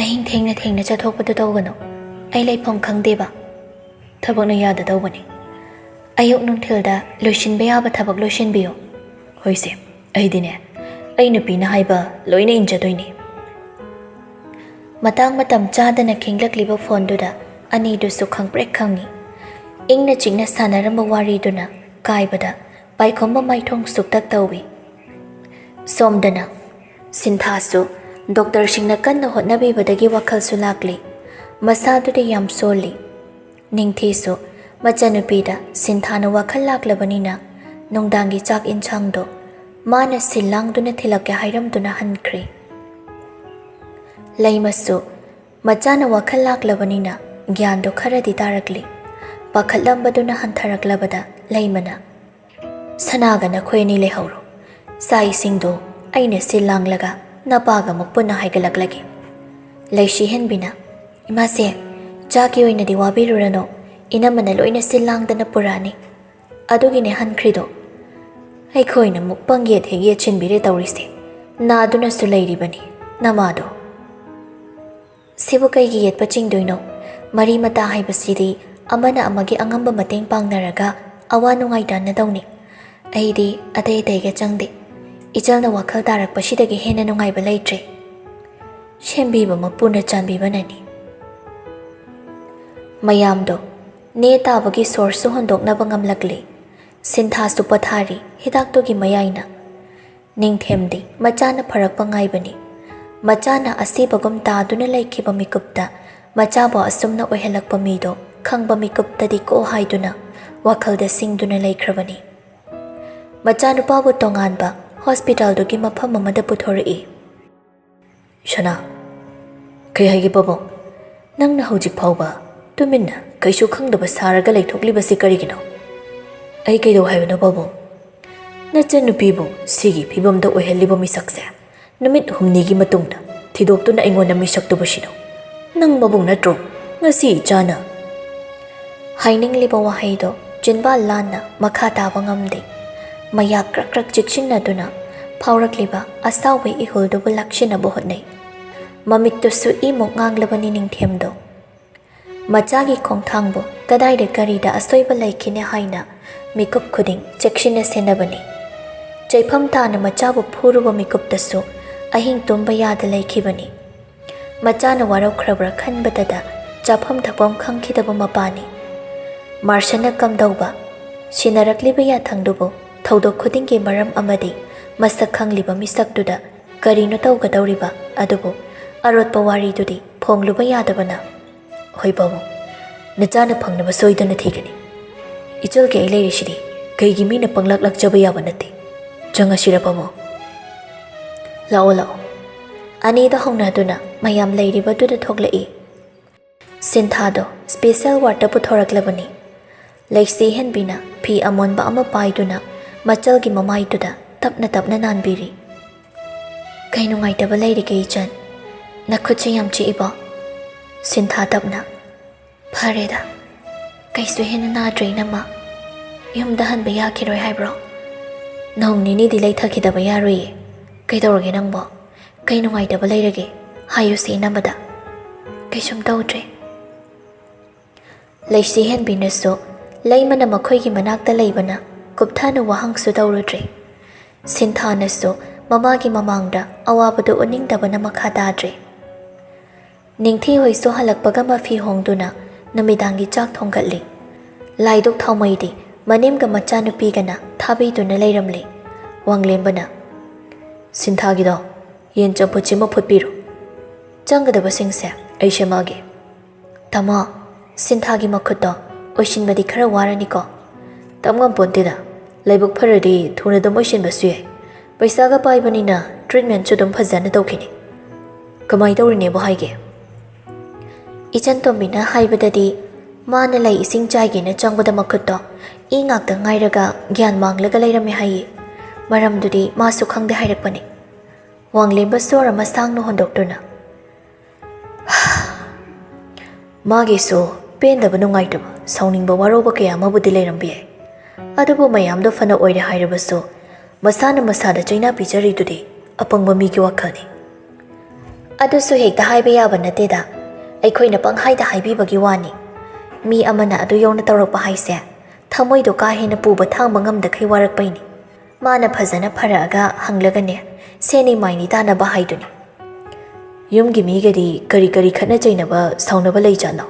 "ꯑꯍꯤꯡ ꯊꯦꯡꯅ ꯊꯦꯡꯅ ꯆꯠꯊꯣꯛꯄꯗꯨ ꯇꯧꯒꯅꯨ꯫ ꯑꯩ ꯂꯩꯐꯝ ꯈꯪꯗꯦꯕ꯫ ꯊꯕꯛꯅ ꯌꯥꯗꯗꯧꯕꯅꯤ꯫ ꯑꯌꯨꯛ ꯅꯨꯡꯊꯤꯜꯗ ꯂꯣꯏꯁꯤꯟꯕ ꯌꯥꯕ ꯊꯕꯛ ꯂꯣꯏꯁꯤꯟꯕꯤꯌꯨ"꯫ "ꯍꯣꯏꯁꯦ, ꯑꯩꯗꯤꯅꯦ, ꯑꯩ ꯅꯨꯄꯤꯅ ꯍꯥꯏꯕ ꯂꯣꯏꯅ ꯏꯟꯖꯗꯣꯏꯅꯤ"꯫ ꯃꯇꯥꯡ ꯃꯇꯝ ꯆꯥꯗꯅ ꯈꯤꯡꯂꯛꯂꯤꯕ ꯐꯣꯟꯗꯨꯗ ꯑꯅꯤꯗꯨꯁꯨ ꯈꯪꯄ꯭ꯔꯦꯛ ꯈꯪꯉꯤ꯫ ꯏꯪꯅ ꯆꯤꯛꯅ ꯁꯥꯟꯅꯔꯝꯕ ꯋꯥꯔꯤꯗꯨꯅ ꯀꯥꯏꯕꯗ ꯄꯥꯏꯈꯣꯝꯕ ꯃꯥꯏꯊꯣꯡ ꯁꯨꯛꯇꯛ ꯇꯧꯏ꯫ ꯁꯣꯝꯗꯅ ꯁꯤꯟꯊꯥꯁꯨ ꯗꯣꯛꯇꯔꯁꯤꯡꯅ ꯀꯟꯅ ꯍꯣꯠꯅꯕꯤꯕꯗꯒꯤ ꯋꯥꯈꯜꯁꯨ ꯂꯥꯛꯂꯤ꯫ ꯃꯁꯥꯗꯨꯗꯤ ꯌꯥꯝ ꯁꯣꯜꯂꯤ꯫ ꯅꯤꯡꯊꯤꯁꯨ ꯃꯆꯟꯅꯨꯄꯤꯗ ꯁꯤꯟꯊꯥꯅ ꯋꯥꯈꯜ ꯂꯥꯛꯂꯕꯅꯤꯅ ꯅꯨꯡꯗꯥꯡꯒꯤ ꯆꯥꯛ ꯏꯟꯁꯥꯡꯗꯣ ꯃꯥꯅ ꯁꯤꯜ ꯂꯥꯡꯗꯨꯅ ꯊꯤꯜꯂꯛꯀꯦ ꯍꯥꯏꯔꯝꯗꯨꯅ ꯍꯟꯈ꯭ꯔꯦ꯫ ꯂꯩꯃꯁꯨ ꯃꯆꯥꯅ ꯋꯥꯈꯜ ꯂꯥꯛꯂꯕꯅꯤꯅ ꯒ꯭ꯌꯥꯟꯗꯣ ꯈꯔꯗꯤ ꯇꯥꯔꯛꯂꯤ꯫ ꯄꯥꯈꯠꯂꯝꯕꯗꯨꯅ ꯍꯟꯊꯔꯛꯂꯕꯗ ꯂꯩꯃꯅ, "ꯁꯅꯥꯒ ꯅꯈꯣꯏ ꯑꯅꯤ ꯂꯩꯍꯧꯔꯣ꯫ ꯆꯥꯛ ꯏꯁꯤꯡꯗꯣ ꯑꯩꯅ ꯁꯤꯜ ꯂꯥꯡꯂꯒ ꯅꯄꯥꯒ ꯑꯃꯨꯛ ꯄꯨꯟꯅ ꯍꯥꯏꯒꯠꯂꯛꯂꯒꯦ"꯫ ꯂꯩꯁꯤ ꯍꯦꯟꯕꯤꯅ, "ꯏꯃꯥꯁꯦ, ꯆꯥꯛꯀꯤ ꯑꯣꯏꯅꯗꯤ ꯋꯥꯕꯤꯔꯨꯔꯅꯨ, ꯏꯅꯝꯃꯅ ꯂꯣꯏꯅ ꯁꯤꯜ ꯂꯥꯡꯗꯅ ꯄꯨꯔꯛꯑꯅꯤ꯫ ꯑꯗꯨꯒꯤꯅꯦ ꯍꯟꯈ꯭ꯔꯤꯗꯣ꯫ ꯑꯩꯈꯣꯏꯅ ꯑꯃꯨꯛ ꯄꯪꯌꯦꯠ ꯍꯦꯛ ꯌꯦꯠꯁꯤꯟꯕꯤꯔꯦ ꯇꯧꯔꯤꯁꯦ꯫ ꯅꯥꯗꯨꯅꯁꯨ ꯂꯩꯔꯤꯕꯅꯤ ꯅꯃꯥꯗꯣ꯫" "ꯁꯤꯕꯨ ꯀꯩꯒꯤ ꯌꯦꯠꯄ ꯆꯤꯡꯗꯣꯏꯅꯣ? ꯃꯔꯤ ꯃꯇꯥ ꯍꯥꯏꯕꯁꯤꯗꯤ ꯑꯃꯅ ꯑꯃꯒꯤ ꯑꯉꯝꯕ ꯃꯇꯦꯡ ꯄꯥꯡꯅꯔꯒ ꯑꯋꯥ ꯅꯨꯡꯉꯥꯏ ꯇꯥꯟꯅꯗꯧꯅꯤ꯫ ꯑꯩꯗꯤ ꯑꯇꯩ ꯑꯇꯩꯒ ꯆꯪꯗꯦ꯫ ꯏꯆꯜꯅ ꯋꯥꯈꯜ ꯇꯥꯔꯛꯄꯁꯤꯗꯒꯤ ꯍꯦꯟꯅ ꯅꯨꯡꯉꯥꯏꯕ ꯂꯩꯇ꯭ꯔꯦ꯫ ꯁꯦꯝꯕꯤꯕ ꯃꯄꯨꯅ ꯆꯥꯟꯕꯤꯕꯅꯅꯤ꯫" ꯃꯌꯥꯝꯗꯣ ꯅꯦ ꯇꯥꯕꯒꯤ ꯁꯣꯔꯁꯁꯨ ꯍꯣꯟꯗꯣꯛꯅꯕ ꯉꯝꯂꯛꯂꯦ꯫ ꯁꯤꯟꯊꯥꯁꯨ ꯄꯣꯊꯥꯔꯤ ꯍꯤꯗꯥꯛꯇꯨꯒꯤ ꯃꯌꯥꯏꯅ꯫ ꯅꯤꯡꯊꯦꯝꯗꯤ ꯃꯆꯥꯅ ꯐꯔꯛꯄ ꯉꯥꯏꯕꯅꯤ꯫ ꯃꯆꯥꯅ ꯑꯁꯤꯕꯒꯨꯝ ꯇꯥꯗꯨꯅ ꯂꯩꯈꯤꯕ ꯃꯤꯀꯨꯞꯇ ꯃꯆꯥꯕꯨ ꯑꯁꯨꯝꯅ ꯑꯣꯏꯍꯜꯂꯛꯄ ꯃꯤꯗꯣ ꯈꯪꯕ ꯃꯤꯀꯨꯞꯇꯗꯤ ꯀꯣ ꯍꯥꯏꯗꯨꯅ ꯋꯥꯈꯜꯗ ꯁꯤꯡꯗꯨꯅ ꯂꯩꯈ꯭ꯔꯕꯅꯤ꯫ ꯃꯆꯥꯅꯨꯄꯥꯕꯨ ꯇꯣꯉꯥꯟꯕ ꯍꯣꯁꯄꯤꯇꯥꯜꯗꯨꯒꯤ ꯃꯐꯝ ꯑꯃꯗ ꯄꯨꯊꯣꯔꯛꯏ꯫ "ꯁꯅꯥ, ꯀꯩ ꯍꯥꯏꯒꯦ ꯄꯥꯕꯨꯡ? ꯅꯪꯅ ꯍꯧꯖꯤꯛ ꯐꯥꯎꯕ ꯇꯨꯃꯤꯟꯅ ꯀꯩꯁꯨ ꯈꯪꯗꯕ ꯁꯥꯔꯒ ꯂꯩꯊꯣꯛꯂꯤꯕꯁꯤ ꯀꯔꯤꯒꯤꯅꯣ?" "ꯑꯩ ꯀꯩꯗꯧ ꯍꯥꯏꯕꯅꯣ ꯄꯥꯕꯨꯡ? ꯅꯆꯟꯅꯨꯄꯤꯕꯨ ꯁꯤꯒꯤ ꯐꯤꯕꯝꯗ ꯑꯣꯏꯍꯜꯂꯤꯕ ꯃꯤꯁꯛꯁꯦ ꯅꯨꯃꯤꯠ ꯍꯨꯝꯅꯤꯒꯤ ꯃꯇꯨꯡꯗ ꯊꯤꯗꯣꯛꯇꯨꯅ ꯑꯩꯉꯣꯟꯗ ꯃꯤꯁꯛꯇꯨꯕꯁꯤꯅꯣ꯫ ꯅꯪ ꯃꯕꯨꯡ ꯅꯠꯇ꯭ꯔꯣ? ꯉꯁꯤ ꯏꯆꯥꯅ" ꯍꯥꯏꯅꯤꯡꯂꯤꯕ ꯋꯥꯍꯩꯗꯣ ꯆꯤꯟꯕꯥꯜ ꯂꯥꯟꯅ ꯃꯈꯥ ꯇꯥꯕ ꯉꯝꯗꯦ꯫ ꯃꯌꯥ ꯀ꯭ꯔꯛ ꯀ꯭ꯔꯛ ꯆꯤꯛꯁꯤꯟꯅꯗꯨꯅ ꯐꯥꯎꯔꯛꯂꯤꯕ ꯑꯁꯥꯎꯕ ꯏꯍꯨꯜꯗꯨꯕꯨ ꯂꯥꯛꯁꯤꯟꯅꯕ ꯍꯣꯠꯅꯩ꯫ ꯃꯃꯤꯠꯇꯨꯁꯨ ꯏꯃꯨꯛ ꯉꯥꯡꯂꯕꯅꯤ ꯅꯤꯡꯊꯦꯝꯗꯣ꯫ ꯃꯆꯥꯒꯤ ꯈꯣꯡꯊꯥꯡꯕꯨ ꯀꯗꯥꯏꯗ ꯀꯔꯤꯗ ꯑꯁꯣꯏꯕ ꯂꯩꯈꯤꯅꯤ ꯍꯥꯏꯅ ꯃꯤꯀꯨꯞ ꯈꯨꯗꯤꯡ ꯆꯦꯛꯁꯤꯟꯅ ꯁꯦꯟꯅꯕꯅꯤ꯫ ꯆꯩꯐꯝ ꯇꯥꯅ ꯃꯆꯥꯕꯨ ꯐꯨꯔꯨꯕ ꯃꯤꯀꯨꯞꯇꯁꯨ ꯑꯍꯤꯡ ꯇꯨꯝꯕ ꯌꯥꯗ ꯂꯩꯈꯤꯕꯅꯤ꯫ ꯃꯆꯥꯅ ꯋꯥꯔꯧꯈ꯭ꯔꯕ꯭ꯔꯥ ꯈꯟꯕꯗꯗ ꯆꯥꯐꯝ ꯊꯛꯐꯝ ꯈꯪꯈꯤꯗꯕ ꯃꯄꯥꯅꯤ꯫ ꯃꯥꯔꯁꯟꯅ ꯀꯝꯗꯧꯕ? ꯁꯤꯟꯅꯔꯛꯂꯤꯕ ꯌꯥꯊꯪꯗꯨꯕꯨ ꯊꯧꯗꯣꯛ ꯈꯨꯗꯤꯡꯒꯤ ꯃꯔꯝ ꯑꯃꯗꯤ ꯃꯁꯛ ꯈꯪꯂꯤꯕ ꯃꯤꯁꯛꯇꯨꯗ ꯀꯔꯤꯅꯣ ꯇꯧꯒꯗꯧꯔꯤꯕ? ꯑꯗꯨꯕꯨ ꯑꯔꯣꯠꯄ ꯋꯥꯔꯤꯗꯨꯗꯤ ꯐꯣꯡꯂꯨꯕ ꯌꯥꯗꯕꯅ꯫ "ꯍꯣꯏ ꯄꯥꯕꯨꯡ, ꯅꯆꯥꯅ ꯐꯪꯅꯕ ꯁꯣꯏꯗꯅ ꯊꯤꯒꯅꯤ꯫ ꯏꯆꯜꯒꯤ ꯑꯩ ꯂꯩꯔꯤꯁꯤꯗꯤ ꯀꯩꯒꯤ ꯃꯤꯅ ꯄꯪꯂꯥꯛ ꯂꯥꯛꯆꯕ ꯌꯥꯕ ꯅꯠꯇꯦ꯫ ꯆꯪꯉꯁꯤꯔ ꯄꯥꯕꯨꯡ?" "ꯂꯥꯛꯑꯣ, ꯂꯥꯛꯑꯣ꯫" ꯑꯅꯤꯗ ꯍꯧꯅꯗꯨꯅ ꯃꯌꯥꯝ ꯂꯩꯔꯤꯕꯗꯨꯗ ꯊꯣꯛꯂꯛꯏ꯫ ꯁꯤꯟꯊꯥꯗꯣ ꯁ꯭ꯄꯦꯁꯦꯜ ꯋꯥꯔꯗꯇ ꯄꯨꯊꯣꯔꯛꯂꯕꯅꯤ꯫ ꯂꯩꯁꯤ ꯍꯦꯟꯕꯤꯅ ꯐꯤ ꯑꯃꯣꯟꯕ ꯑꯃ ꯄꯥꯏꯗꯨꯅ ꯃꯆꯜꯒꯤ ꯃꯃꯥꯏꯗꯨꯗ ꯇꯞꯅ ꯇꯞꯅ ꯅꯥꯟꯕꯤꯔꯤ꯫ "ꯀꯩ ꯅꯨꯡꯉꯥꯏꯇꯕ ꯂꯩꯔꯤꯒꯦ ꯏꯆꯟ?" "ꯅꯈꯨꯠꯁꯦ ꯌꯥꯝ ꯆꯤꯛꯏꯕꯣ?" ꯁꯤꯟꯊꯥ ꯇꯞꯅ꯫ "ꯐꯔꯦꯗ, ꯀꯩꯁꯨ ꯍꯦꯟꯅ ꯅꯥꯗ꯭ꯔꯦ, ꯏꯅꯝꯃ꯫ ꯌꯨꯝꯗ ꯍꯟꯕ ꯌꯥꯈꯤꯔꯣꯏ ꯍꯥꯏꯕ꯭ꯔꯣ? ꯅꯣꯡ ꯅꯤꯅꯤꯗꯤ ꯂꯩꯊꯈꯤꯗꯕ ꯌꯥꯔꯣꯏꯌꯦ꯫ ꯀꯩꯗꯧꯔꯒꯦ ꯅꯪꯕꯣ? ꯀꯩ ꯅꯨꯡꯉꯥꯏꯇꯕ ꯂꯩꯔꯒꯦ? ꯍꯥꯏꯌꯨꯁꯦ ꯏꯅꯝꯃꯗ꯫" "ꯀꯩꯁꯨꯝ ꯇꯧꯗ꯭ꯔꯦ꯫" ꯂꯩꯁꯤ ꯍꯦꯟꯕꯤꯅꯁꯨ ꯂꯩꯃꯅ ꯃꯈꯣꯏꯒꯤ ꯃꯅꯥꯛꯇ ꯂꯩꯕꯅ ꯀꯨꯞꯊꯅ ꯋꯥꯍꯪꯁꯨ ꯇꯧꯔꯨꯗ꯭ꯔꯦ꯫ ꯁꯤꯟꯊꯥꯅꯁꯨ ꯃꯃꯥꯒꯤ ꯃꯃꯥꯡꯗ ꯑꯋꯥꯕꯗꯨ ꯎꯠꯅꯤꯡꯗꯕꯅ ꯃꯈꯥ ꯇꯥꯗ꯭ꯔꯦ꯫ ꯅꯤꯡꯊꯤ ꯍꯣꯏꯁꯨ ꯍꯜꯂꯛꯄꯒ ꯃꯐꯤ ꯍꯣꯡꯗꯨꯅ ꯅꯨꯃꯤꯗꯥꯡꯒꯤ ꯆꯥꯛ ꯊꯣꯡꯒꯠꯂꯤ꯫ ꯂꯥꯏꯗꯨꯛ ꯊꯥꯎꯃꯩꯗꯤ ꯃꯅꯦꯝꯒ ꯃꯆꯥꯅꯨꯄꯤꯒꯅ ꯊꯥꯕꯤꯗꯨꯅ ꯂꯩꯔꯝꯂꯤ꯫ ꯋꯥꯡꯂꯦꯝꯕꯅ, "ꯁꯤꯟꯊꯥꯒꯤꯗꯣ ꯌꯦꯟ ꯆꯝꯐꯨꯠꯁꯤꯃ ꯐꯨꯠꯄꯤꯔꯣ꯫ ꯆꯪꯒꯗꯕꯁꯤꯡꯁꯦ ꯑꯩ ꯁꯦꯝꯃꯛꯑꯒꯦ꯫" "ꯇꯥꯃꯣ, ꯁꯤꯟꯊꯥꯒꯤ ꯃꯈꯨꯠꯇꯣ ꯑꯣꯏꯁꯤꯟꯕꯗꯤ ꯈꯔ ꯋꯥꯔꯅꯤꯀꯣ?" "ꯇꯝ ꯉꯝꯄꯣꯟꯇꯦꯗ, ꯂꯥꯏꯕꯛ ꯐꯔꯗꯤ ꯊꯨꯅ ꯑꯗꯨꯝ ꯑꯣꯏꯁꯤꯟꯕꯁꯨ ꯌꯥꯏ꯫ ꯄꯩꯁꯥꯒ ꯄꯥꯏꯕꯅꯤꯅ ꯇ꯭ꯔꯤꯠꯃꯦꯟꯁꯨ ꯑꯗꯨꯝ ꯐꯖꯅ ꯇꯧꯈꯤꯅꯤ꯫" "ꯀꯃꯥꯏ ꯇꯧꯔꯤꯅꯦꯕꯨ ꯍꯥꯏꯒꯦ?" ꯏꯆꯟ ꯇꯣꯝꯕꯤꯅ ꯍꯥꯏꯕꯗꯗꯤ, ꯃꯥꯅ ꯂꯩ ꯏꯁꯤꯡ ꯆꯥꯏꯒꯦꯅ ꯆꯪꯕꯗ ꯃꯈꯨꯠꯇꯣ ꯏ ꯉꯥꯛꯇ ꯉꯥꯏꯔꯒ ꯒ꯭ꯌꯥꯟ ꯃꯥꯡꯂꯒ ꯂꯩꯔꯝꯃꯦ ꯍꯥꯏꯌꯦ꯫ ꯃꯔꯝꯗꯨꯗꯤ ꯃꯥꯁꯨ ꯈꯪꯗꯦ ꯍꯥꯏꯔꯛꯄꯅꯤ꯫ ꯋꯥꯡꯂꯦꯝꯕ ꯁꯣꯔ ꯑꯃ ꯁꯥꯡꯅ ꯍꯣꯟꯗꯣꯛꯇꯨꯅ, "ꯃꯥꯒꯤꯁꯨ ꯄꯦꯟꯗꯕ, ꯅꯨꯡꯉꯥꯏꯇꯕ, ꯁꯥꯎꯅꯤꯡꯕ, ꯋꯥꯔꯧꯕ ꯀꯌꯥ ꯑꯃꯕꯨꯗꯤ ꯂꯩꯔꯝꯕ ꯌꯥꯏ꯫ ꯑꯗꯨꯕꯨ ꯃꯌꯥꯝꯗꯣ ꯐꯅ ꯑꯣꯏꯔꯦ ꯍꯥꯏꯔꯕꯁꯨ ꯃꯁꯥꯅ ꯃꯁꯥꯗ ꯆꯩꯅꯥ ꯄꯤꯖꯔꯤꯗꯨꯗꯤ ꯑꯄꯪꯕ ꯃꯤꯒꯤ ꯋꯥꯈꯜꯅꯤ꯫" "ꯑꯗꯨꯁꯨ ꯍꯦꯛꯇ ꯍꯥꯏꯕ ꯌꯥꯕ ꯅꯠꯇꯦꯗ꯫ ꯑꯩꯈꯣꯏꯅ ꯄꯪꯍꯥꯏꯗ ꯍꯥꯏꯕꯤꯕꯒꯤ ꯋꯥꯅꯤ꯫ ꯃꯤ ꯑꯃꯅ ꯑꯗꯨ ꯌꯧꯅ ꯇꯧꯔꯛꯄ ꯍꯥꯏꯁꯦ ꯊꯃꯣꯏꯗꯣ ꯀꯥ ꯍꯦꯟꯅ ꯄꯨꯕ ꯊꯥꯡꯕ ꯉꯝꯗꯈꯩ ꯋꯥꯔꯛꯄꯩꯅꯤ꯫ ꯃꯥꯅ ꯐꯖꯅ ꯐꯔꯛꯑꯒ ꯍꯪꯂꯒꯅꯦ, ꯁꯦꯟꯅꯤ ꯃꯥꯏꯅꯤ ꯇꯥꯅꯕ ꯍꯥꯏꯗꯨꯅꯤ꯫" "ꯌꯨꯝꯒꯤ ꯃꯤꯒꯗꯤ ꯀꯔꯤ ꯀꯔꯤ ꯈꯠꯅ ꯆꯩꯅꯕ, ꯁꯥꯎꯅꯕ ꯂꯩꯖꯥꯠꯅꯣ?"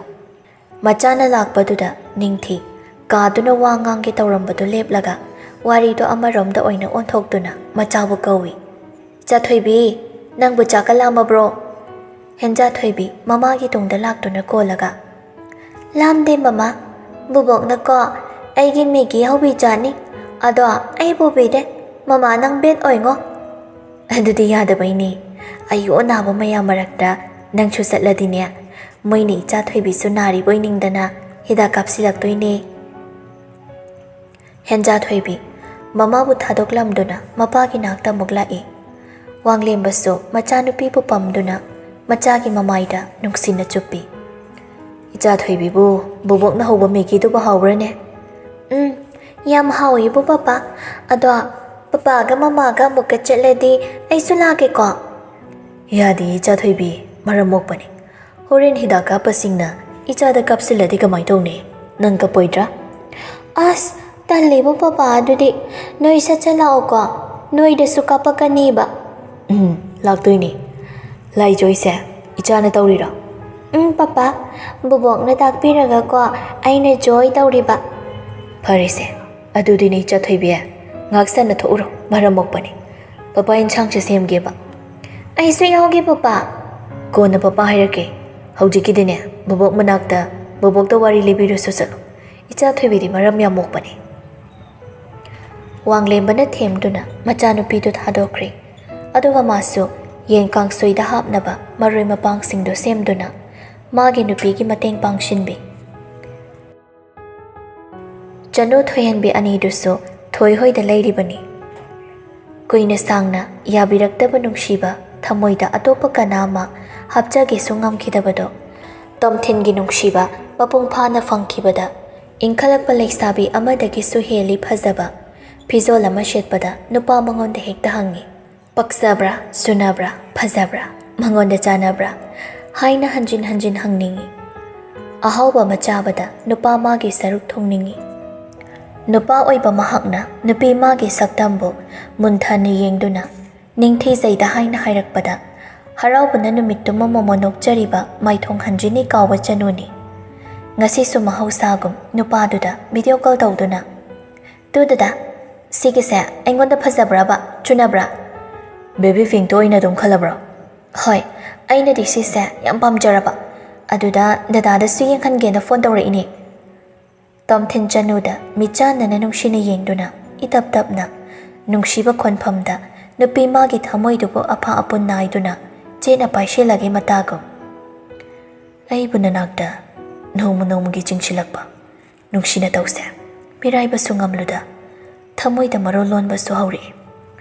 ꯃꯆꯥꯅ ꯂꯥꯛꯄꯗꯨꯗ ꯅꯤꯡꯊꯤ ꯀꯥꯗꯨꯅ ꯋꯥ ꯉꯥꯡꯒꯦ ꯇꯧꯔꯝꯕꯗꯨ ꯂꯦꯞꯂꯒ ꯋꯥꯔꯤꯗꯣ ꯑꯃꯔꯣꯝꯗ ꯑꯣꯏꯅ ꯑꯣꯟꯊꯣꯛꯇꯨꯅ ꯃꯆꯥꯕꯨ ꯀꯧꯏ꯫ "ꯆꯥꯊꯣꯏꯕꯤ, ꯅꯪꯕꯨ ꯆꯥꯛꯀ ꯂꯥꯝꯃꯕ꯭ꯔꯣ?" ꯍꯦꯟꯖꯥꯊꯣꯏꯕꯤ ꯃꯃꯥꯒꯤ ꯇꯨꯡꯗ ꯂꯥꯛꯇꯨꯅ ꯀꯣꯜꯂꯒ, "ꯂꯥꯝꯗꯦ ꯃꯃꯥ, ꯕꯨꯕꯣꯛꯅꯀꯣ ꯑꯩꯒꯤ ꯃꯦꯒꯤ ꯍꯧꯕꯤꯖꯥꯅꯤ, ꯑꯗꯣ ꯑꯩ ꯄꯨꯕꯤꯗꯦ, ꯃꯃꯥ ꯅꯪ ꯕꯦꯠ ꯑꯣꯏꯉꯣ꯫" "ꯑꯗꯨꯗꯤ ꯌꯥꯗꯕꯩꯅꯦ, ꯑꯌꯨ ꯑꯅꯥꯕ ꯃꯌꯥꯝ ꯃꯔꯛꯇ ꯅꯪꯁꯨ ꯆꯠꯂꯗꯤꯅꯦ, ꯃꯣꯏꯅ ꯏꯆꯥ ꯊꯣꯏꯕꯤꯁꯨ ꯅꯥꯔꯤꯕꯣꯏ ꯅꯤꯡꯗꯅ ꯍꯤꯗꯥꯛ ꯀꯥꯞꯁꯤꯜꯂꯛꯇꯣꯏꯅꯦ꯫" ꯍꯦꯟꯖꯥ ꯊꯣꯏꯕꯤ ꯃꯃꯥꯕꯨ ꯊꯥꯗꯣꯛꯂꯝꯗꯨꯅ ꯃꯄꯥꯒꯤ ꯅꯥꯛꯇ ꯑꯃꯨꯛ ꯂꯥꯛꯏ꯫ ꯋꯥꯡꯂꯦꯝꯕꯁꯨ ꯃꯆꯥꯅꯨꯄꯤꯕꯨ ꯄꯝꯗꯨꯅ ꯃꯆꯥꯒꯤ ꯃꯃꯥꯏꯗ ꯅꯨꯡꯁꯤꯅ ꯆꯨꯞꯄꯤ꯫ "ꯏꯆꯥ ꯊꯣꯏꯕꯤꯕꯨ ꯕꯣꯕꯣꯛꯅ ꯍꯧꯕ ꯃꯦꯒꯤꯗꯨꯕꯨ ꯍꯥꯎꯕ꯭ꯔꯅꯦ?" "ꯎꯝ, ꯌꯥꯝ ꯍꯥꯎꯏꯕꯨ ꯄꯄꯥ꯫ ꯑꯗꯣ ꯄꯄꯥꯒ ꯃꯃꯥꯒ ꯑꯃꯨꯛꯀ ꯆꯠꯂꯗꯤ ꯑꯩꯁꯨ ꯂꯥꯛꯀꯦꯀꯣ?" "ꯌꯥꯗꯦ ꯏꯆꯥ ꯊꯣꯏꯕꯤ, ꯃꯔꯝ ꯃꯣꯛꯄꯅꯤ꯫ ꯍꯣꯔꯦꯟ ꯍꯤꯗꯥꯛ ꯀꯥꯞꯄꯁꯤꯡꯅ ꯏꯆꯥꯗ ꯀꯥꯞꯁꯤꯜꯂꯗꯤ ꯀꯃꯥꯏ ꯇꯧꯅꯤ? ꯅꯪ ꯀꯞꯄꯣꯏꯗ꯭ꯔꯥ?" "ꯑꯁ, ꯇꯜꯂꯤꯕꯣ ꯄꯄꯥ, ꯑꯗꯨꯗꯤ ꯅꯣꯏ ꯁꯠ ꯁꯠ ꯂꯥꯛꯑꯣꯀꯣ, ꯅꯣꯏꯗꯁꯨ ꯀꯥꯞꯄꯛꯀꯅꯤꯕ꯫" "ꯎꯝ, ꯂꯥꯛꯇꯣꯏꯅꯤ꯫ ꯂꯥꯏꯖꯣꯏꯁꯦ ꯏꯆꯥꯅ ꯇꯧꯔꯤꯔꯣ?" "ꯎꯝ ꯄꯄꯥ, ꯕꯣꯕꯣꯛꯅ ꯇꯥꯛꯄꯤꯔꯒꯀꯣ ꯑꯩꯅ ꯖꯣꯏ ꯇꯧꯔꯤꯕ꯫" "ꯐꯔꯦꯁꯦ, ꯑꯗꯨꯗꯤꯅꯦ ꯏꯆꯥ ꯊꯣꯏꯕꯤ, ꯉꯥꯛ ꯁꯟꯅ ꯊꯣꯛꯎꯔꯣ, ꯃꯔꯝ ꯃꯣꯛꯄꯅꯤ꯫ ꯄꯄꯥ ꯏꯟꯁꯥꯡꯁꯦ ꯁꯦꯝꯒꯦꯕ꯫" "ꯑꯩꯁꯨ ꯌꯥꯎꯒꯦ ꯄꯄꯥ꯫" "ꯀꯣꯟꯅ ꯄꯄꯥ ꯍꯥꯏꯔꯛꯀꯦ, ꯍꯧꯖꯤꯛꯀꯤꯗꯤꯅꯦ ꯕꯣꯕꯣꯛ ꯃꯅꯥꯛꯇ ꯕꯣꯕꯣꯛꯇ ꯋꯥꯔꯤ ꯂꯤꯕꯤꯔꯨꯁꯨ ꯆꯠꯂꯣ꯫ ꯏꯆꯥ ꯊꯣꯏꯕꯤꯗꯤ ꯃꯔꯝ ꯌꯥꯝ ꯃꯣꯛꯄꯅꯤ꯫" ꯋꯥꯡꯂꯦꯝꯕꯅ ꯊꯦꯝꯗꯨꯅ ꯃꯆꯥꯅꯨꯄꯤꯗꯨ ꯊꯥꯗꯣꯛꯈ꯭ꯔꯦ꯫ ꯑꯗꯨꯒ ꯃꯥꯁꯨ ꯌꯦꯟ ꯀꯥꯡꯁꯣꯏꯗ ꯍꯥꯞꯅꯕ ꯃꯔꯣꯏ ꯃꯄꯥꯡꯁꯤꯡꯗꯨ ꯁꯦꯝꯗꯨꯅ ꯃꯥꯒꯤ ꯅꯨꯄꯤꯒꯤ ꯃꯇꯦꯡ ꯄꯥꯡꯁꯤꯟꯕꯤ꯫ ꯆꯅꯨ ꯊꯣꯏꯍꯟꯕꯤ ꯑꯅꯤꯗꯨꯁꯨ ꯊꯣꯏꯍꯣꯏꯗ ꯂꯩꯔꯤꯕꯅꯤ꯫ ꯀꯨꯏꯅ ꯁꯥꯡꯅ ꯌꯥꯕꯤꯔꯛꯇꯕ ꯅꯨꯡꯁꯤꯕ ꯊꯃꯣꯏꯗ ꯑꯇꯣꯞꯄ ꯀꯅꯥ ꯑꯃ ꯍꯥꯞꯆꯒꯦꯁꯨ ꯉꯝꯈꯤꯗꯕꯗꯣ ꯇꯣꯝꯊꯤꯟꯒꯤ ꯅꯨꯡꯁꯤꯕ ꯃꯄꯨꯡ ꯐꯥꯅ ꯐꯪꯈꯤꯕꯗ ꯏꯟꯈꯠꯂꯛꯄ ꯂꯩꯁꯥꯕꯤ ꯑꯃꯗꯒꯤꯁꯨ ꯍꯦꯜꯂꯤ ꯐꯖꯕ ꯐꯤꯖꯣꯜ ꯑꯃ ꯁꯦꯠꯄꯗ ꯅꯨꯄꯥ ꯃꯉꯣꯟꯗ ꯍꯦꯛꯇ ꯍꯪꯉꯤ꯫ "ꯄꯛꯆꯕ꯭ꯔꯥ, ꯆꯨꯅꯕ꯭ꯔꯥ, ꯐꯖꯕ꯭ꯔꯥ, ꯃꯉꯣꯟꯗ ꯆꯥꯅꯕ꯭ꯔꯥ?" ꯍꯥꯏꯅ ꯍꯟꯖꯤꯟ ꯍꯟꯖꯤꯟ ꯍꯪꯅꯤꯡꯏ꯫ ꯑꯍꯥꯎꯕ ꯑꯃ ꯆꯥꯕꯗ ꯅꯨꯄꯥ ꯃꯥꯒꯤ ꯁꯔꯨꯛ ꯊꯣꯡꯅꯤꯡꯏ꯫ ꯅꯨꯄꯥ ꯑꯣꯏꯕ ꯃꯍꯥꯛꯅ ꯅꯨꯄꯤ ꯃꯥꯒꯤ ꯁꯛꯇꯝꯕꯨ ꯃꯨꯟꯊꯅ ꯌꯦꯡꯗꯨꯅ ꯅꯤꯡꯊꯤꯖꯩꯗ ꯍꯥꯏꯅ ꯍꯥꯏꯔꯛꯄꯗ ꯍꯔꯥꯎꯕꯅ ꯅꯨꯃꯤꯠꯇꯨꯃ ꯃꯣꯃꯣ ꯅꯣꯛꯆꯔꯤꯕ ꯃꯥꯏꯊꯣꯡ ꯍꯟꯖꯤꯟꯅꯤ ꯀꯥꯎꯕ ꯆꯅꯨꯅꯤ꯫ ꯉꯁꯤꯁꯨ ꯃꯍꯧꯁꯥꯒꯨꯝ ꯅꯨꯄꯥꯗꯨꯗ ꯚꯤꯗꯤꯑꯣ ꯀꯣꯜ ꯇꯧꯗꯨꯅ, "ꯇꯨ ꯗꯗꯥ, ꯁꯤꯒꯤꯁꯦ ꯑꯩꯉꯣꯟꯗ ꯐꯖꯕ꯭ꯔꯕ, ꯆꯨꯅꯕ꯭ꯔꯥ?" "ꯕꯦꯕꯤ ꯄꯤꯡꯛꯇꯣ ꯑꯣꯏꯅ ꯑꯗꯨꯝ ꯈꯜꯂꯕ꯭ꯔꯣ?" "ꯍꯣꯏ, ꯑꯩꯅꯗꯤ ꯁꯤꯁꯦ ꯌꯥꯝ ꯄꯥꯝꯖꯔꯕ꯫ ꯑꯗꯨꯗ ꯗꯗꯥꯗꯁꯨ ꯌꯦꯡꯍꯟꯒꯦꯅ ꯐꯣꯟ ꯇꯧꯔꯛꯏꯅꯦ꯫" ꯇꯣꯝꯊꯤꯟ ꯆꯅꯨꯗ ꯃꯤꯠꯆꯥꯟꯅꯅ ꯅꯨꯡꯁꯤꯅ ꯌꯦꯡꯗꯨꯅ ꯏꯇꯞ ꯇꯞꯅ ꯅꯨꯡꯁꯤꯕ ꯈꯣꯟꯐꯝꯗ ꯅꯨꯄꯤ ꯃꯥꯒꯤ ꯊꯃꯣꯏꯗꯨꯕꯨ ꯑꯐꯥ ꯑꯄꯨꯟ ꯅꯥꯏꯗꯨꯅ ꯆꯦꯠꯅ ꯄꯥꯏꯁꯤꯜꯂꯒꯦ ꯃꯇꯥꯒꯨꯝ꯫ "ꯑꯩꯕꯨ ꯅꯅꯥꯛꯇ ꯅꯣꯡꯃ ꯅꯣꯡꯃꯒꯤ ꯆꯤꯡꯁꯤꯜꯂꯛꯄ ꯅꯨꯡꯁꯤꯅ ꯇꯧꯁꯦ꯫ ꯃꯤꯔꯥꯏꯕꯁꯨ ꯉꯝꯂꯨꯗ ꯊꯃꯣꯏꯗ ꯃꯔꯣꯜ ꯂꯣꯟꯕꯁꯨ ꯍꯧꯔꯛꯏ꯫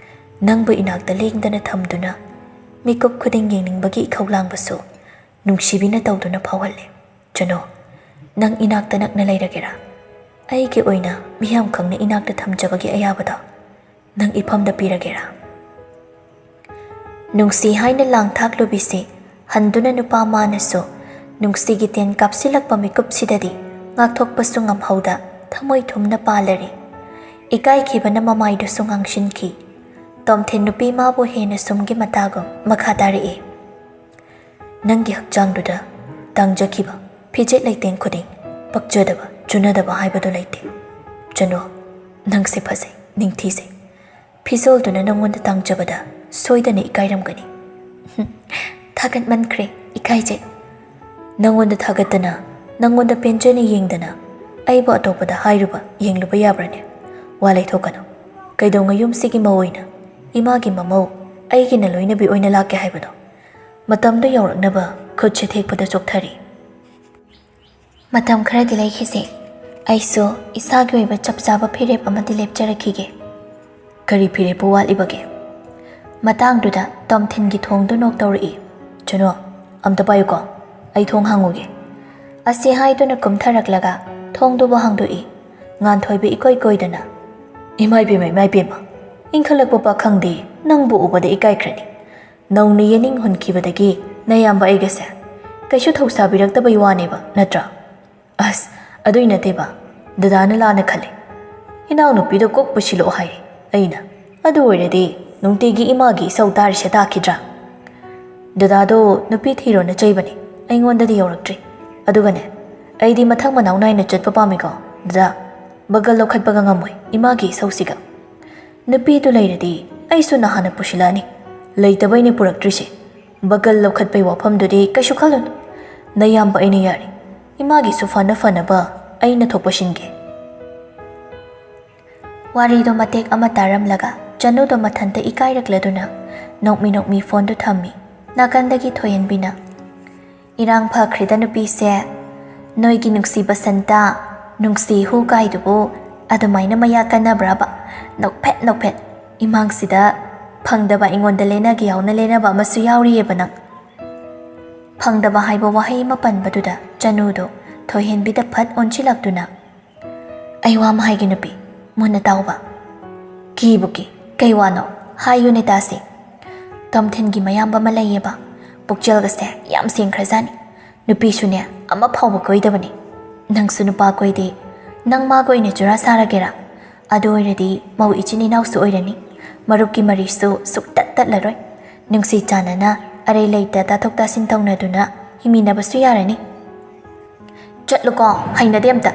ꯅꯪꯕꯨ ꯏꯅꯥꯛꯇ ꯂꯦꯡꯗꯅ ꯊꯝꯗꯨꯅ ꯃꯤꯀꯨꯞ ꯈꯨꯗꯤꯡ ꯌꯦꯡꯅꯤꯡꯕꯒꯤ ꯏꯈꯧ ꯂꯥꯡꯕꯁꯨ ꯅꯨꯡꯁꯤꯕꯤꯅ ꯇꯧꯗꯨꯅ ꯐꯥꯎꯍꯜꯂꯦ꯫ "ꯆꯅꯣ, ꯅꯪ ꯏꯅꯥꯛꯇ ꯅꯛꯅ ꯂꯩꯔꯒꯦꯔꯥ? ꯑꯩꯒꯤ ꯑꯣꯏꯅ ꯃꯤꯌꯥꯝ ꯈꯪꯅ ꯏꯅꯥꯛꯇ ꯊꯝꯖꯕꯒꯤ ꯑꯌꯥꯕꯗꯣ ꯅꯪ ꯏꯐꯝꯗ ꯄꯤꯔꯒꯦꯔꯥ?" ꯅꯨꯡꯁꯤ ꯍꯥꯏꯅ ꯂꯥꯡ ꯊꯥꯛꯂꯨꯕꯤꯁꯤ ꯍꯟꯗꯨꯅ ꯅꯨꯄꯥ ꯃꯥꯅꯁꯨ ꯅꯨꯡꯁꯤꯒꯤ ꯇꯦꯟ ꯀꯥꯞꯁꯤꯜꯂꯛꯄ ꯃꯤꯀꯨꯞꯁꯤꯗꯗꯤ ꯉꯥꯛꯊꯣꯛꯄꯁꯨ ꯉꯝꯍꯧꯗ ꯊꯃꯣꯏ ꯊꯨꯝꯅ ꯄꯥꯜꯂꯔꯤ꯫ ꯏꯀꯥꯏꯈꯤꯕꯅ ꯃꯃꯥꯏꯗꯨꯁꯨ ꯉꯥꯡꯁꯤꯟꯈꯤ꯫ ꯇꯣꯝꯊꯤꯟ ꯅꯨꯄꯤ ꯃꯥꯕꯨ ꯍꯦꯟꯅ ꯁꯨꯝꯒꯤ ꯃꯇꯥꯒꯨꯝ ꯃꯈꯥ ꯇꯥꯔꯛꯏ꯫ "ꯅꯪꯒꯤ ꯍꯛꯆꯥꯡꯗꯨꯗ ꯇꯥꯡꯖꯈꯤꯕ ꯐꯤꯖꯦꯠ ꯂꯩꯇꯦꯡ ꯈꯨꯗꯤꯡ ꯄꯛꯆꯗꯕ, ꯆꯨꯅꯗꯕ ꯍꯥꯏꯕꯗꯨ ꯂꯩꯇꯦ꯫ ꯆꯅꯣ, ꯅꯪꯁꯦ ꯐꯖꯩ, ꯅꯤꯡꯊꯤꯖꯩ꯫ ꯐꯤꯖꯣꯜꯗꯨꯅ ꯅꯪꯉꯣꯟꯗ ꯇꯥꯡꯖꯕꯗ ꯁꯣꯏꯗꯅ ꯏꯀꯥꯏꯔꯝꯒꯅꯤ꯫" "ꯊꯥꯒꯠꯃꯟꯈ꯭ꯔꯦ, ꯏꯀꯥꯏꯖꯩ꯫" "ꯅꯪꯉꯣꯟꯗ ꯊꯥꯒꯠꯇꯅ, ꯅꯪꯉꯣꯟꯗ ꯄꯦꯟꯖꯅ ꯌꯦꯡꯗꯅ ꯑꯩꯕꯨ ꯑꯇꯣꯞꯄꯗ ꯍꯥꯏꯔꯨꯕ, ꯌꯦꯡꯂꯨꯕ ꯌꯥꯕ꯭ꯔꯅꯦ? ꯋꯥ ꯂꯩꯊꯣꯛꯀꯅꯨ꯫ ꯀꯩꯗꯧꯉꯩ ꯌꯨꯝꯁꯤꯒꯤ ꯃꯧ ꯑꯣꯏꯅ ꯏꯃꯥꯒꯤ ꯃꯃꯧ, ꯑꯩꯒꯤꯅ ꯂꯣꯏꯅꯕꯤ ꯑꯣꯏꯅ ꯂꯥꯛꯀꯦ ꯍꯥꯏꯕꯅꯣ? ꯃꯇꯝꯗꯨ ꯌꯧꯔꯛꯅꯕ ꯈꯨꯠꯁꯦ ꯊꯦꯛꯄꯗ ꯆꯣꯛꯊꯔꯤ꯫" "ꯃꯇꯝ ꯈꯔꯗꯤ ꯂꯩꯈꯤꯁꯦ꯫ ꯑꯩꯁꯨ ꯏꯁꯥꯒꯤ ꯑꯣꯏꯕ ꯆꯞ ꯆꯥꯕ ꯐꯤꯔꯦꯞ ꯑꯃꯗꯤ ꯂꯦꯞꯆꯔꯛꯈꯤꯒꯦ꯫" "ꯀꯔꯤ ꯐꯤꯔꯦꯞꯄꯨ ꯋꯥꯠꯂꯤꯕꯒꯦ?" ꯃꯇꯥꯡꯗꯨꯗ ꯇꯣꯝꯊꯤꯟꯒꯤ ꯊꯣꯡꯗꯨ ꯅꯣꯛ ꯇꯧꯔꯛꯏ꯫ "ꯆꯅꯣ, ꯑꯝꯇ ꯄꯥꯏꯌꯨꯀꯣ, ꯑꯩ ꯊꯣꯡ ꯍꯥꯡꯉꯨꯒꯦ꯫" ꯑꯁꯤ ꯍꯥꯏꯗꯨꯅ ꯀꯨꯝꯊꯔꯛꯂꯒ ꯊꯣꯡꯗꯨꯕꯨ ꯍꯥꯡꯗꯣꯛꯏ꯫ ꯉꯥꯟꯊꯣꯏꯕ ꯏꯀꯣꯏ ꯀꯣꯏꯗꯅ, "ꯏꯃꯥꯏ ꯄꯦꯝꯃ, ꯏꯃꯥꯏ ꯄꯦꯝꯃ, ꯏꯟꯈꯠꯂꯛꯄ ꯄꯥꯈꯪꯗꯤ ꯅꯪꯕꯨ ꯎꯕꯗ ꯏꯀꯥꯏꯈ꯭ꯔꯅꯤ꯫ ꯅꯧꯅ ꯌꯦꯅꯤꯡ ꯍꯨꯟꯈꯤꯕꯗꯒꯤ ꯅꯌꯥꯝꯕ ꯑꯩꯒꯁꯦ ꯀꯩꯁꯨ ꯊꯧꯁꯥꯕꯤꯔꯛꯇꯕꯩ ꯋꯥꯅꯦꯕ, ꯅꯠꯇ꯭ꯔꯥ?" "ꯑꯁ, ꯑꯗꯨꯏ ꯅꯠꯇꯦꯕ, ꯗꯗꯥꯅ ꯂꯥꯟꯅ ꯈꯜꯂꯦ꯫ ꯏꯅꯥꯎꯅꯨꯄꯤꯗꯣ ꯀꯣꯛ ꯄꯨꯁꯤꯜꯂꯛꯑꯣ ꯍꯥꯏꯔꯦ꯫ ꯑꯩꯅ, ꯑꯗꯨ ꯑꯣꯏꯔꯗꯤ ꯅꯨꯡꯇꯤꯒꯤ ꯏꯃꯥꯒꯤ ꯏꯁꯧ ꯇꯥꯔꯤꯁꯦ ꯇꯥꯈꯤꯗ꯭ꯔꯥ? ꯗꯗꯥꯗꯣ ꯅꯨꯄꯤ ꯊꯤꯔꯣꯅ ꯆꯩꯕꯅꯦ, ꯑꯩꯉꯣꯟꯗꯗꯤ ꯌꯧꯔꯛꯇ꯭ꯔꯤ꯫ ꯑꯗꯨꯒꯅꯦ, ꯑꯩꯗꯤ ꯃꯊꯪ ꯃꯅꯥꯎ ꯅꯥꯏꯅ ꯆꯠꯄ ꯄꯥꯝꯃꯤꯀꯣ, ꯗꯗꯥ꯫ ꯕꯒꯜ ꯂꯧꯈꯠꯄꯒ ꯉꯝꯃꯣꯏ ꯏꯃꯥꯒꯤ ꯏꯁꯧꯁꯤꯒ꯫ ꯅꯨꯄꯤꯗꯨ ꯂꯩꯔꯗꯤ ꯑꯩꯁꯨ ꯅꯍꯥꯟꯅ ꯄꯨꯁꯤꯜꯂꯛꯑꯅꯤ꯫ ꯂꯩꯇꯕꯩꯅꯦ ꯄꯨꯔꯛꯇ꯭ꯔꯤꯁꯦ꯫ ꯕꯒꯜ ꯂꯧꯈꯠꯄꯩ ꯋꯥꯐꯝꯗꯨꯗꯤ ꯀꯩꯁꯨ ꯈꯜꯂꯨꯅꯨ꯫ ꯅꯌꯥꯝꯕ ꯑꯩꯅ ꯌꯥꯔꯤ꯫ ꯏꯃꯥꯒꯤꯁꯨ ꯐꯅ ꯐꯅꯕ ꯑꯩꯅ ꯊꯣꯛꯄ ꯁꯤꯟꯒꯦ꯫" ꯋꯥꯔꯤꯗꯣ ꯃꯇꯦꯛ ꯑꯃ ꯇꯥꯔꯝꯂꯒ ꯆꯅꯨꯗꯣ ꯃꯊꯟꯇ ꯏꯀꯥꯏꯔꯛꯂꯗꯨꯅ ꯅꯣꯛꯃꯤ ꯅꯣꯛꯃꯤ ꯐꯣꯟꯗꯨ ꯊꯝꯃꯤ꯫ ꯅꯥꯀꯟꯗꯒꯤ ꯊꯣꯏꯍꯟꯕꯤꯅ, "ꯏꯔꯥꯡ ꯐꯈ꯭ꯔꯦꯗ ꯅꯨꯄꯤꯁꯦ꯫ ꯅꯣꯏꯒꯤ ꯅꯨꯡꯁꯤ ꯕꯁꯟꯇ, ꯅꯨꯡꯁꯤ ꯍꯨ ꯀꯥꯏꯗꯨꯕꯨ ꯑꯗꯨꯃꯥꯏꯅ ꯃꯌꯥ ꯀꯟꯅꯕ꯭ꯔꯕ? ꯅꯣꯛꯐꯦꯠ ꯅꯣꯛꯐꯦꯠ꯫ ꯏꯃꯥꯡꯁꯤꯗ ꯐꯪꯗꯕ ꯑꯩꯉꯣꯟꯗ ꯂꯦꯟꯅꯒꯦ ꯌꯥꯎꯅ ꯂꯦꯟꯅꯕ ꯑꯃꯁꯨ ꯌꯥꯎꯔꯤꯑꯕ ꯅꯪ꯫ ꯐꯪꯗꯕ ꯍꯥꯏꯕ ꯋꯥꯍꯩ ꯑꯃ ꯄꯟꯕꯗꯨꯗ ꯆꯅꯨꯗꯣ ꯊꯣꯏꯍꯦꯟꯕꯤꯗ ꯐꯠ ꯑꯣꯟꯁꯤꯜꯂꯛꯇꯨꯅ, "ꯑꯩ ꯋꯥ ꯑꯃ ꯍꯥꯏꯒꯦ ꯅꯨꯄꯤ, ꯃꯨꯟꯅ ꯇꯥꯎꯕ꯫" "ꯀꯤꯕꯨ ꯀꯤ, ꯀꯩ ꯋꯥꯅꯣ? ꯍꯥꯏꯌꯨꯅꯦ ꯇꯥꯁꯤ꯫" "ꯇꯣꯝꯊꯤꯟꯒꯤ ꯃꯌꯥꯝꯕ ꯑꯃ ꯂꯩꯌꯦꯕ, ꯄꯨꯛꯆꯦꯜꯒꯁꯦ ꯌꯥꯝ ꯁꯦꯡꯈ꯭ꯔꯖꯥꯠꯅꯤ꯫ ꯅꯨꯄꯤꯁꯨꯅꯦ ꯑꯃ ꯐꯥꯎꯕ ꯀꯣꯏꯗꯕꯅꯤ꯫ ꯅꯪꯁꯨ ꯅꯨꯄꯥ ꯀꯣꯏꯗꯦ, ꯅꯪ ꯃꯥꯒ ꯑꯣꯏꯅ ꯖꯨꯔꯥ ꯁꯥꯔꯒꯦꯔꯥ? ꯑꯗꯨ ꯑꯣꯏꯔꯗꯤ ꯃꯧ ꯏꯆꯤꯟ ꯏꯅꯥꯎꯁꯨ ꯑꯣꯏꯔꯅꯤ, ꯃꯔꯨꯞꯀꯤ ꯃꯔꯤꯁꯨ ꯁꯨꯛꯇꯠ ꯇꯠꯂꯔꯣꯏ꯫ ꯅꯨꯡꯁꯤ ꯆꯥꯟꯅꯅ ꯑꯔꯩ ꯂꯩꯇ ꯇꯥꯊꯣꯛ ꯇꯥꯁꯤꯟ ꯇꯧꯅꯗꯨꯅ ꯍꯤꯡꯃꯤꯟꯅꯕꯁꯨ ꯌꯥꯔꯅꯤ꯫" "ꯆꯠꯂꯨꯀꯣ, ꯍꯩꯅꯗꯦ ꯑꯝꯇ꯫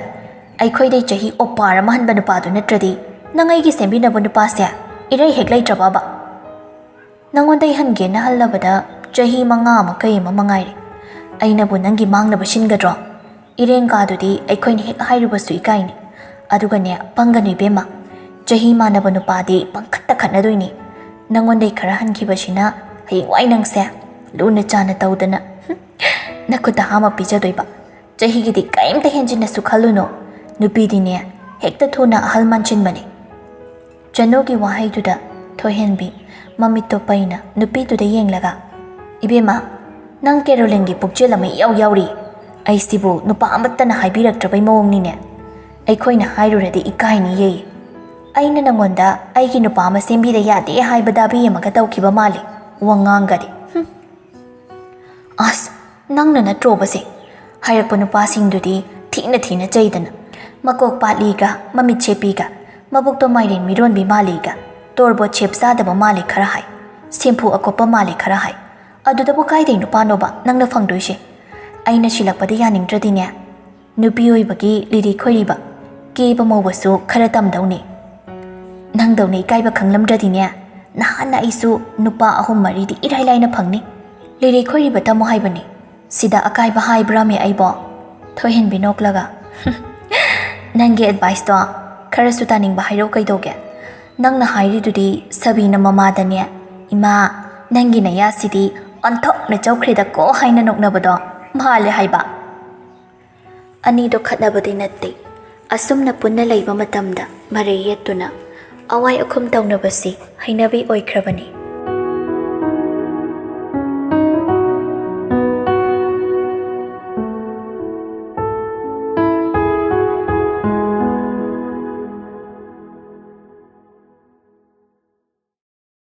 ꯑꯩꯈꯣꯏꯗꯩ ꯆꯍꯤ ꯑꯣꯄꯥꯔ ꯑꯃ ꯍꯟꯕ ꯅꯨꯄꯥꯗꯨ ꯅꯠꯇ꯭ꯔꯗꯤ ꯅꯪ ꯑꯩꯒꯤ ꯁꯦꯝꯕꯤꯅꯕ ꯅꯨꯄꯥꯁꯦ ꯏꯔꯩ ꯍꯦꯛ ꯂꯩꯇ꯭ꯔꯕꯕ?" "ꯅꯪꯉꯣꯟꯗ ꯑꯩ ꯍꯟꯒꯦꯅ ꯍꯜꯂꯕꯗ ꯆꯍꯤ ꯃꯉꯥ ꯑꯃ ꯀꯩ ꯑꯃ ꯃꯉꯥꯏꯔꯦ꯫ ꯑꯩꯅꯕꯨ ꯅꯪꯒꯤ ꯃꯥꯡꯅꯕ ꯁꯤꯟꯒꯗ꯭ꯔꯣ? ꯏꯔꯦꯡ ꯀꯥꯗꯨꯗꯤ ꯑꯩꯈꯣꯏꯅ ꯍꯦꯛ ꯍꯥꯏꯔꯨꯕꯁꯨ ꯏꯀꯥꯏꯅꯤ꯫ ꯑꯗꯨꯒꯅꯦ, ꯄꯪꯒꯅꯨ ꯏꯕꯦꯝꯃ, ꯆꯍꯤ ꯃꯥꯟꯅꯕ ꯅꯨꯄꯥꯗꯤ ꯄꯪꯈꯠꯇ ꯈꯠꯅꯗꯣꯏꯅꯤ꯫ ꯅꯪꯉꯣꯟꯗꯩ ꯈꯔ ꯍꯟꯈꯤꯕꯁꯤꯅ ꯍꯌꯦꯡꯋꯥꯏ ꯅꯪꯁꯦ ꯂꯨꯅ ꯆꯥꯅ ꯇꯧꯗꯅ, ꯍꯨꯝ, ꯅꯈꯨꯠꯇ ꯍꯥꯝꯃ ꯄꯤꯖꯗꯣꯏꯕ꯫ ꯆꯍꯤꯒꯤꯗꯤ ꯀꯔꯤꯝꯇ ꯍꯦꯟꯖꯤꯟꯅꯁꯨ ꯈꯜꯂꯨꯅꯨ꯫ ꯅꯨꯄꯤꯗꯤꯅꯦ, ꯍꯦꯛꯇ ꯊꯨꯅ ꯑꯍꯜ ꯃꯥꯟꯁꯤꯟꯕꯅꯦ꯫" ꯆꯅꯨꯒꯤ ꯋꯥꯍꯩꯗꯨꯗ ꯊꯣꯏꯍꯦꯟꯕꯤ ꯃꯃꯤꯠꯇꯣ ꯄꯩꯅ ꯅꯨꯄꯤꯗꯨꯗ ꯌꯦꯡꯂꯒ, "ꯏꯕꯦꯝꯃ, ꯅꯪ ꯀꯦꯔꯣꯂꯤꯟꯒꯤ ꯄꯨꯛꯆꯦꯜ ꯑꯃ ꯏꯌꯥꯎ ꯌꯥꯎꯔꯤ꯫ ꯑꯩꯁꯤꯕꯨ ꯅꯨꯄꯥ ꯑꯃꯠꯇꯅ ꯍꯥꯏꯕꯤꯔꯛꯇ꯭ꯔꯕꯩ ꯃꯑꯣꯡꯅꯤꯅꯦ꯫ ꯑꯩꯈꯣꯏꯅ ꯍꯥꯏꯔꯨꯔꯗꯤ ꯏꯀꯥꯏꯅꯤꯌꯦ꯫ ꯑꯩꯅ ꯅꯪꯉꯣꯟꯗ ꯑꯩꯒꯤ ꯅꯨꯄꯥ ꯑꯃ ꯁꯦꯝꯕꯤꯗ ꯌꯥꯗꯦ ꯍꯥꯏꯕ ꯗꯥꯕꯤ ꯑꯃꯒ ꯇꯧꯈꯤꯕ ꯃꯥꯜꯂꯤ, ꯋꯥꯉꯥꯡꯒꯗꯤ꯫ ꯍꯨꯝ꯫ ꯑꯁ, ꯅꯪꯅ ꯅꯠꯇ꯭ꯔꯣꯕꯁꯦ? ꯍꯥꯏꯔꯛꯄ ꯅꯨꯄꯥꯁꯤꯡꯗꯨꯗꯤ ꯊꯤꯅ ꯊꯤꯅ ꯆꯩꯗꯅ, ꯃꯀꯣꯛ ꯄꯥꯠꯂꯤꯒ, ꯃꯃꯤꯠ ꯁꯦꯞꯄꯤꯒ, ꯃꯕꯨꯛꯇꯣ ꯃꯥꯏꯔꯦꯟ ꯃꯤꯔꯣꯟꯕꯤ ꯃꯥꯜꯂꯤꯒ, ꯇꯣꯔꯕꯣꯠ ꯁꯦꯞ ꯆꯥꯗꯕ ꯃꯥꯜꯂꯤ ꯈꯔ ꯍꯥꯏ, ꯁꯦꯝꯐꯨ ꯑꯀꯨꯞꯄ ꯃꯥꯜꯂꯤ ꯈꯔ ꯍꯥꯏ꯫ ꯑꯗꯨꯗꯕꯨ ꯀꯥꯏꯗꯩ ꯅꯨꯄꯥꯅꯣꯕ ꯅꯪꯅ ꯐꯪꯗꯣꯏꯁꯦ? ꯑꯩꯅ ꯁꯤꯜꯂꯛꯄꯗ ꯌꯥꯅꯤꯡꯗ꯭ꯔꯗꯤꯅꯦ, ꯅꯨꯄꯤ ꯑꯣꯏꯕꯒꯤ ꯂꯤꯔꯤ ꯈꯣꯏꯔꯤꯕ, ꯀꯦꯕ ꯃꯧꯕꯁꯨ ꯈꯔ ꯇꯝꯗꯧꯅꯦ꯫ ꯅꯪꯗꯧꯅ ꯏꯀꯥꯏꯕ ꯈꯪꯂꯝꯗ꯭ꯔꯗꯤꯅꯦ, ꯅꯍꯥꯟꯅ ꯑꯩꯁꯨ ꯅꯨꯄꯥ ꯑꯍꯨꯝ ꯃꯔꯤꯗꯤ ꯏꯔꯥꯏ ꯂꯥꯏꯅ ꯐꯪꯅꯤ꯫ ꯂꯤꯔꯤ ꯈꯣꯏꯔꯤꯕ ꯇꯝꯃꯣ ꯍꯥꯏꯕꯅꯤ꯫ ꯁꯤꯗ ꯑꯀꯥꯏꯕ ꯍꯥꯏꯕ꯭ꯔꯥꯃꯦ ꯑꯩꯕꯣ?" ꯊꯣꯏꯍꯦꯟꯕꯤ ꯅꯣꯛꯂꯒ, "ꯅꯪꯒꯤ ꯑꯦꯗꯚꯥꯏꯁꯇꯣ ꯈꯔꯁꯨ ꯇꯥꯅꯤꯡꯕ ꯍꯥꯏꯔꯛꯑꯣ ꯀꯩꯗꯧꯒꯦ? ꯅꯪꯅ ꯍꯥꯏꯔꯤꯗꯨꯗꯤ ꯁꯕꯤꯅ ꯃꯃꯥꯗꯅꯦ, 'ꯏꯃꯥ, ꯅꯪꯒꯤ ꯅꯌꯥꯁꯤꯗꯤ ꯑꯣꯟꯊꯣꯛꯅ ꯆꯧꯈ꯭ꯔꯦꯗꯀꯣ' ꯍꯥꯏꯅ ꯅꯣꯛꯅꯕꯗꯣ ꯃꯥꯜꯂꯦ ꯍꯥꯏꯕ꯫" ꯑꯅꯤꯗꯣ ꯈꯠꯅꯕꯗꯤ ꯅꯠꯇꯦ꯫ ꯑꯁꯨꯝꯅ ꯄꯨꯟꯅ ꯂꯩꯕ ꯃꯇꯝꯗ ꯃꯔꯩ ꯌꯦꯠꯇꯨꯅ ꯑꯋꯥꯏ ꯑꯈꯨꯝ ꯇꯧꯅꯕꯁꯤ ꯍꯩꯅꯕꯤ ꯑꯣꯏꯈ꯭ꯔꯕꯅꯤ꯫